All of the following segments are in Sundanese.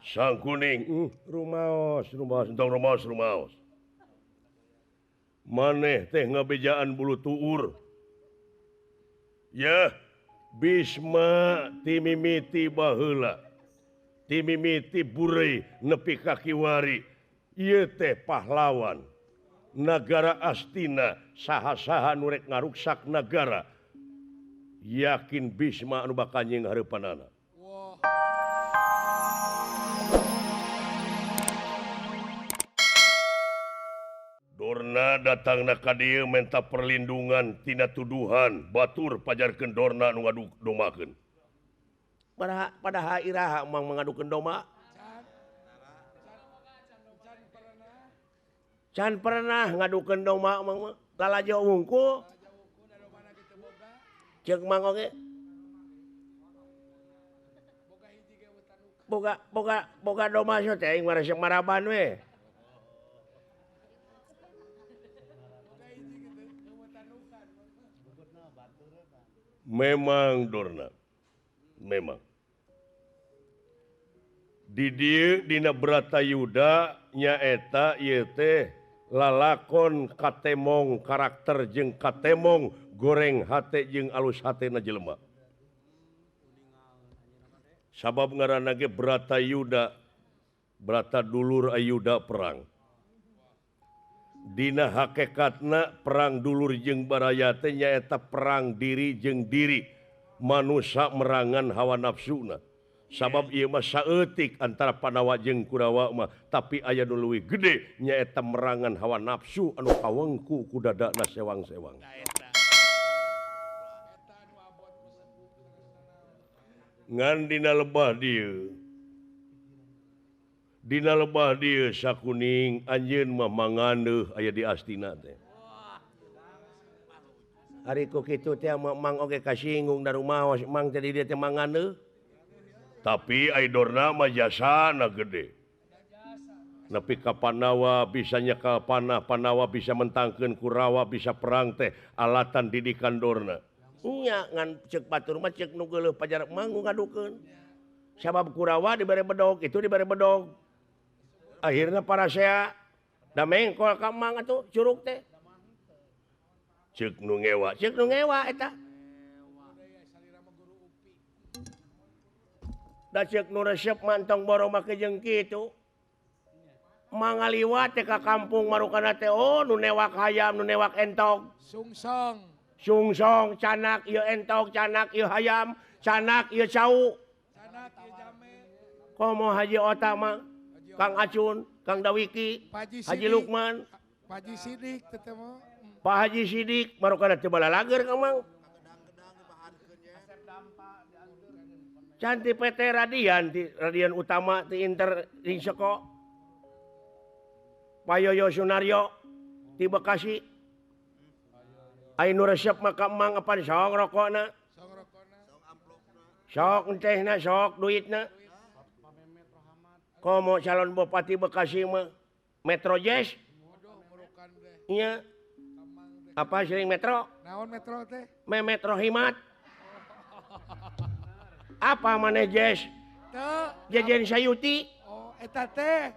Sang kuning rumaos rumaos entong rumaos rumaos. Maneh teh ngabejaan bulu tuur. Ya Bisma timimiti baheula. Timimiti burei nepi ka kiwari. Ieu teh pahlawan. Nagara Astina saha-saha nu rek ngaruksak nagara. Yakin Bisma anu bakal nying hareupanana. Dorna datangna ka dieu menta perlindungan tina tuduhan batur pajarkeun Dorna nu ngadu domakeun. Padahal iraha mang ngadukeun doma. Can pernah ngadukeun doma mang lalajo wungkul. Ceuk mang oge. Boga boga boga doma so teh aing mah resep maraban we. Memang Dorna, memang di dieu dina Bratayuda nyaeta ieu teh lalakon katemong karakter jeung katemong goreng hate jeung alus hatena jelema. Sabab ngaranna ge Bratayuda, Brata dulur Ayuda perang. Dina hakekatna perang dulur jeung baraya teh nyaeta perang diri jeung diri manusia merangan hawa nafsuna. Sabab ieu mah saeutik antara Pandawa jeung Kurawa mah, tapi aya nu leuwih gede nyaeta merangan hawa nafsu anu kawengku ku dadana sewang-sewang. Ngan dina lebah dieu, dina lebah dieu sakuning anjeun mah mangandeuh aya di Astina teh. Ari ku kitu teh mang oge kasinggung da rumaos mang teh di dieu teh mangandeuh. Tapi ai Dorna mah jasana gede. Nepi ka Pandawa bisa nyekal panah, Pandawa bisa mentangkeun Kurawa, bisa perang teh alatan didikan Dorna. Nya ngan ceuk batur mah ceuk nu geuleuh pajar mang ngadukeun. Sabab Kurawa dibere bedog, itu dibere bedog. Akhirna parasea da mengkol ka mang atuh curug teh. Ceuk nu ngewa, ceuk nu ngewa eta. Da ceuk nu resep mantong borong make jeung kitu. Mangaliwat teh ka kampung marukana teh oh nu newak hayam, nu newak entog. Sungsong. Sungsong canak ieu entog, canak ieu hayam, canak ieu cau. Canak ieu jame. Komo Haji Ota mah, Kang Acun, Kang Dawiki, Haji Lukman, Pak Haji Sidik teteh mah. Pak Haji Sidik marukana teh balalager ka mang. Cantik PT Radian, ti Radian Utama ti Inter Ringseko. Pak Yoyo Sunario ti Bekasi. Ai nu resep mah ka mang apan sok rokona. Sok entehna, sok duitna. Komo calon bupati Bekasi mah Metro Jazz. Nya. Apa sering Metro? Naon Metro teh? Memet Rohimat. Apa maneh Jazz? Teu. Jajan Sayuti. Oh, eta teh.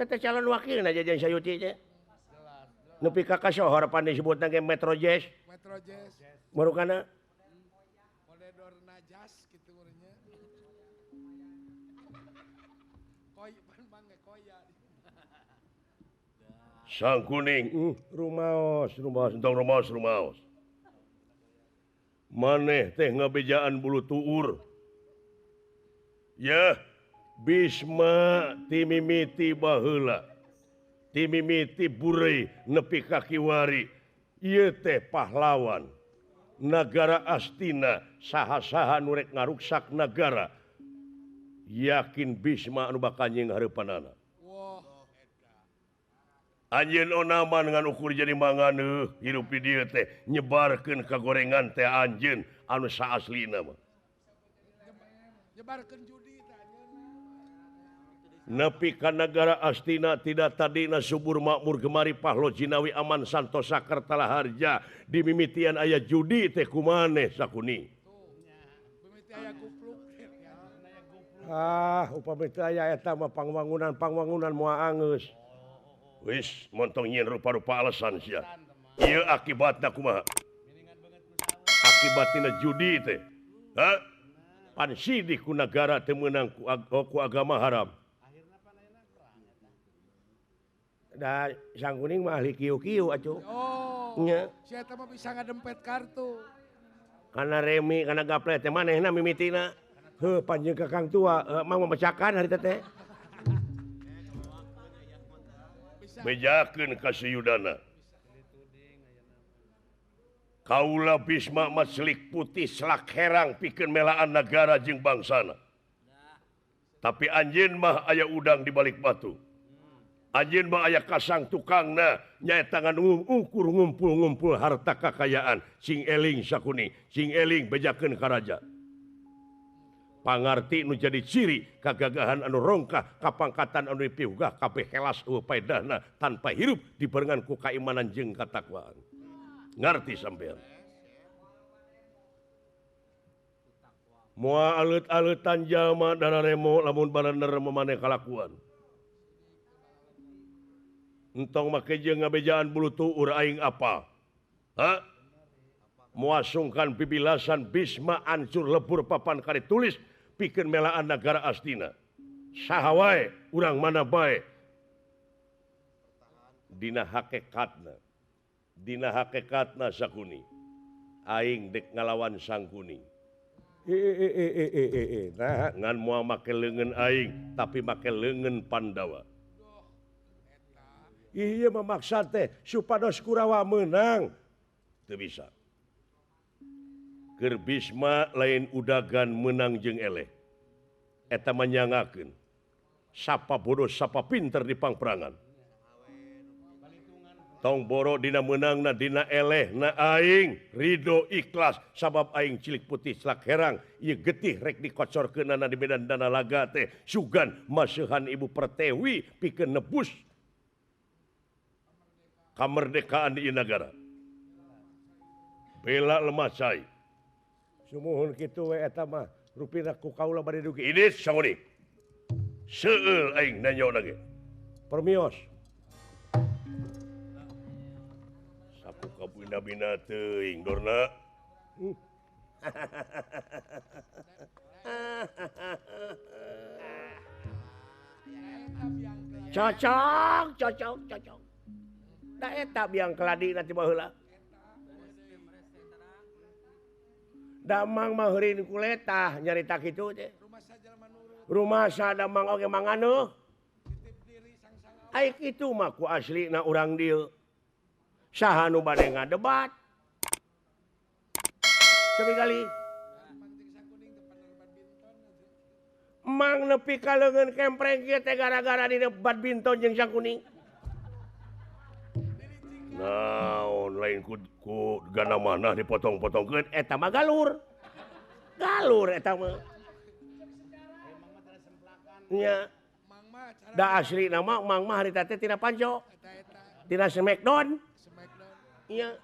Teh calon wakilna Jajan Sayuti teh. Nepi ka kasohor pan disebutna ge Metro Jazz. Metro Jazz. Marukana. Moledorna jas kitu urangnya. Koy pan mang ge koya. Sang kuning, rumaos, rumaos, entong rumaos, rumaos. Maneh teh ngabejaan bulu tuur. Ya, Bisma timimiti baheula. Timimiti burei nepi ka kiwari. Ieu teh pahlawan. Nagara Astina saha-saha nu rek ngaruksak nagara. Yakin Bisma anu bakal nying hareupanana. Anjeun onaman ngan ukur jadi manganeuh hirup di dieu teh nyebarkeun kagorengan teh anjeun anu saaslina mah. Nyebarkeun judi teh anjeun. Nepi ka nagara Astina tidak tadina subur makmur gemari pahlo jinawi aman santosa kertala harja dimimitian aya judi teh kumaneh sakuni. Ah, upami teu aya eta mah pangwangunan moal anggeus. Wis montong nyieun rupa-rupa alasan sia. Ieu akibatna kumaha? Akibat tina judi teh. Ha? Pan sidih ku nagara teu meunang ku agama haram. Da Sang Kuning mah ahli kieu-kieu atuh. Oh. Nya. Si eta mah bisa ngadempet kartu. Kana remi, kana gaple teh manehna mimitina. Heuh, panjeun Kakang tua, mang memecakan hari teh. Bejakeun ka Suyudana. Kaula Bisma mah celik putih selak herang pikeun melaan nagara jeung bangsana. Tapi anjeun mah aya udang di balik batu. Anjeun mah aya kasang tukangna nyaeta ngan ukur ngumpul-ngumpul harta kakayaan. Sing eling Sakuni, sing eling bejakeun ka raja. Pangarti nu jadi ciri kagagahan anu rongkah kapangkatan anu dipihugah kabeh kelas eueuh paedahna tanpa hirup dibarengan ku kaimanan jeung katakwaan. Ngarti sampean. Moal aleut-aleutan jalma dararemo lamun barener memaneh kalakuan. Entong make jeung ngabejaan bulu tuur aing apa? Ha? Moal sungkan pibilasan Bisma ancur lebur papan kari tulis pikeun melaan nagara Astina. Saha wae urang mana bae dina hakikatna. Dina hakikatna Sakuni. Aing dek ngalawan Sang Kuning. Nah, ngan moal make leungeun aing tapi make leungeun Pandawa. Ieu memaksa teh supados Kurawa meunang. Teu bisa. Keur Bisma lain udagan menang jeung eleh. Eta manyangakeun. Sapa bodoh sapa pinter di pangperangan. Tong boro dina meunangna dina eleh na aing ridho ikhlas sabab aing cilik putih celak herang ieu getih rek dikocorkeunana di medan dana laga teh sugan maseuhan Ibu Pertewi pikeun nebus kamerdekaan di nagara. Bela lemah cai. Sumuhun kitu we eta mah rupina ku kaula bade dugi. Ini Sanguni. Seueul aing nanyo lagi. Permios. Saku kabina-bina teuing Dorna. Cocok, cocok, cocok. Da eta biang keladi nanti baheula. Damang mah heurin kuletah nyarita kitu teh. Rumah damang oge manganuh. Ai kitu mah ku aslina urang dieu. Saha nu bade ngadebat? Cobi kali. Mang nepi ka leungeun kempreng kieu teh gara-gara dina badminton jeung Sang Kuning. Naon lain ku gana manah dipotong-potongkeun eta mah galur. Galur eta mah. Nya. Da asli nama Mang mah harita teh tina Panco. Tina Smackdown. Iya.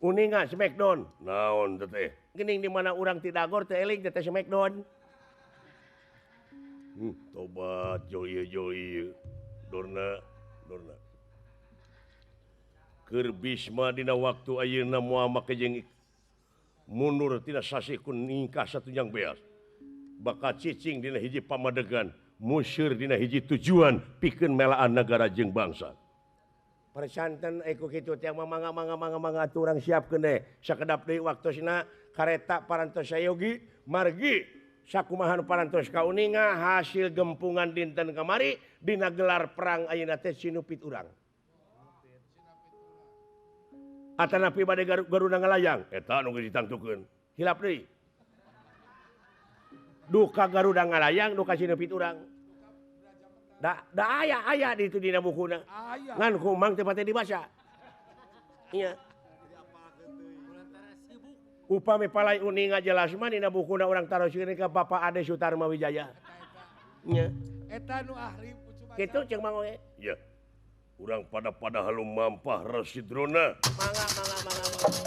Uninga Smackdown. Naon teh? Geuning di mana urang ti Dagor teh eling teh Smackdown. Tobat joy-joy. Dorna, Dorna. Keur Bisma dina waktu ayeuna moal make jeung mundur tina sasih ku ningkah satunjang beas. Bakal cicing dina hiji pamadegan, museur dina hiji tujuan pikeun melaan nagara jeung bangsa. Persanten ku kitu teh mah mangga mangga mangga mangga atuh urang siapkeun deh. Sakedap deui waktosna kareta parantos sayogi margi sakumaha nu parantos kauninga hasil gempungan dinten kamari dina gelar perang ayeuna teh sinupit urang. Atanapi bade Garuda ngalayang eta nu geus ditangtukeun. Hilap deui. Duka Garuda ngalayang duka sinupit urang. Da aya aya di itu dina bukuna. Ngan ku Mang teh pate dibaca. Iya. Upami palai uninga jelas mah dina bukuna urang taroskeun ka Bapak Ade Sutarma Wijaya. Nya. Eta nu ahli kitu ceuk Mang oge. Iya. Urang pada-pada halu mampah Resi Drona. Mangga mangga mangga.